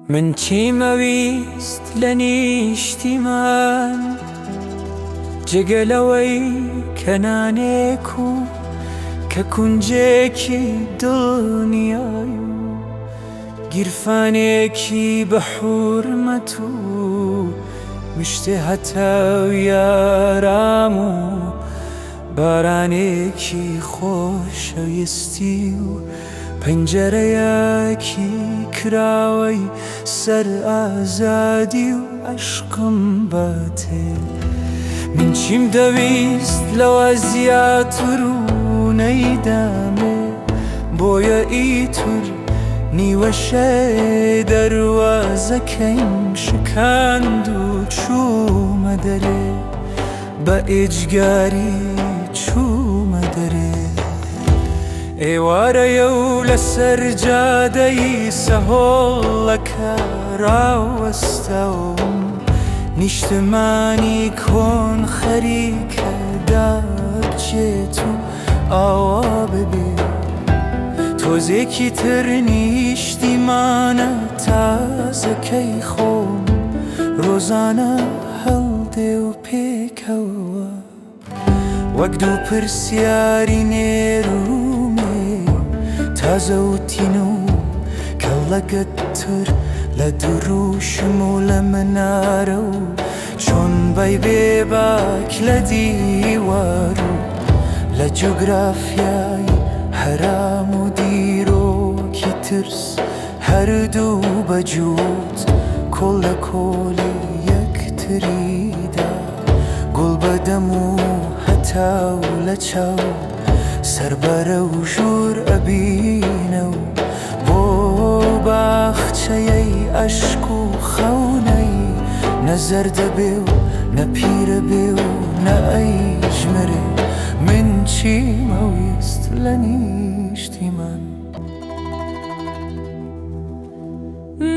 من چیمەویست لە نیشتیمان جگە لەوەی کە نانێک و کە کونجێکی دڵنیای و گیرفانێکی بە حورمەت و مشتێ هەتاو یارام و بارانێکی خۆشەویستی و پەنجەرەیەکی کراوەی سەر ئازادی و عەشقم باتێ. من چیم دەویست لەوە زیاتر و نەیدامێ، بۆیە ئیتر نیوەشەی دەروازەکەیم شکاند و چوومە دەرێ. بە ئێجگاری چوومە دەرێ. ئێوارەیە و لەسەر جادەی سەهۆڵەکە ڕاوەستاوم. نیشتمانی کۆن خەریکە دابچێت و ئاوا ببێ. تۆزێکی تر نیشتیمانە تازەکەی خۆم ڕۆزانە هەڵدێ و پێکەوە وەک دوو پرسیاری نێر و مێ تازە و تین و کەڵەگەتتر لە دروشم و لە منارە و چۆن بای بێباک لە دیوار و لە جوگرافیای حەرام و دیرۆکی ترس هەردوو بە جووت کۆڵ لە کۆڵی یەکتریدا گوڵ بە دەم و هەتاو لە چاو سەر بەرەو ژوور ئەبینەو بۆ باخچەیەی ئەشک و خەونەی نە زەردە بێ و نە پیرە بێ و نە ئەیژمرێ من چیمەویست لە نیشتیمان.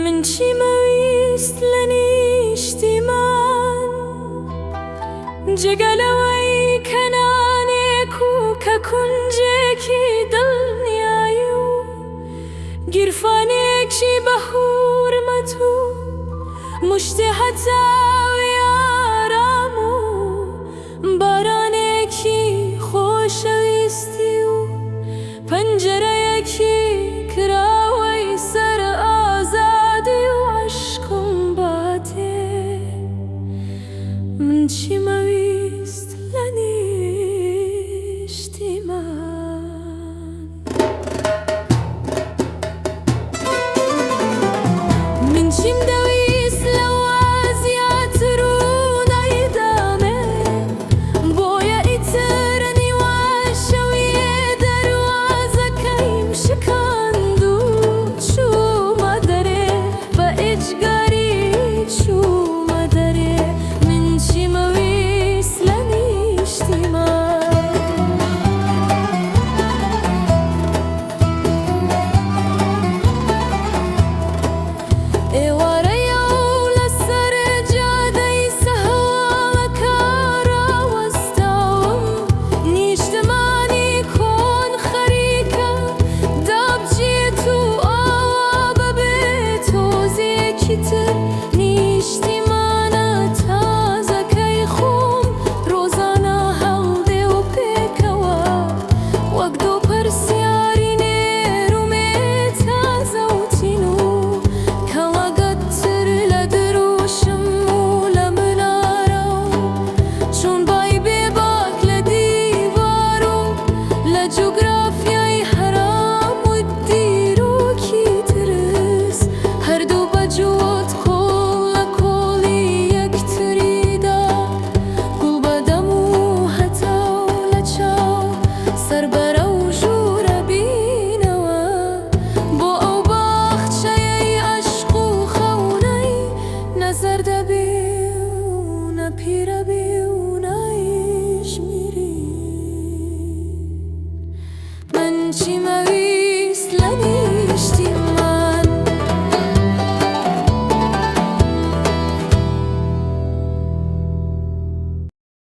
من چیمەویست لە نیشتیمان جگە لەوەی کە نانێک و کە کونجێکی دڵنیایی و گیرفانێکی بە حورمەت و مشتێ هەتاوی ئارام و بارانێکی خۆشەویستی و پەنجەرەیەکی کراوەی سەر ئازادی و عەشقم باتێ. من چیمەویست لە نیشتیمان. من چیم دەویست لەوە زیاتر و نەیدامێ، بۆیە ئیتر نیوە شەویێ دەروازەکەیم شکاند و چوومە دەرێ، بە ئێجگاری چوومە دەرێ. من چیمەویست لە نیشتیمان. ئێوارەیە و لەسەر جادەی سەهۆڵەکە ڕاوەستاوم، نیشتمانی کۆن خەریکە دابچێت و ئاوا بەبێ تۆزێکی تر نیشتیمانە تازەکەی خۆم ڕۆزانە هەڵدێ و پێکەوە وەک دوو پرسیاری نێر و مێ تازە و تین و کەڵەگەتتر لە دروشم و لە منارە و چۆن بای بێباک لە دیوار و لە جوگرافیای حەرام و دیرۆکی ترس هەردوو بە جووت کۆڵ لە کۆڵی یەکتریدا گوڵ بە دەم و هەتاو لە چاو سەر بەرەو ژوورە بینەوە بۆ ئەو باخچەیەی عەشق و خەونەی نە زەردە بی و نە پیرە بی و نەیش میری. من چیمەویست.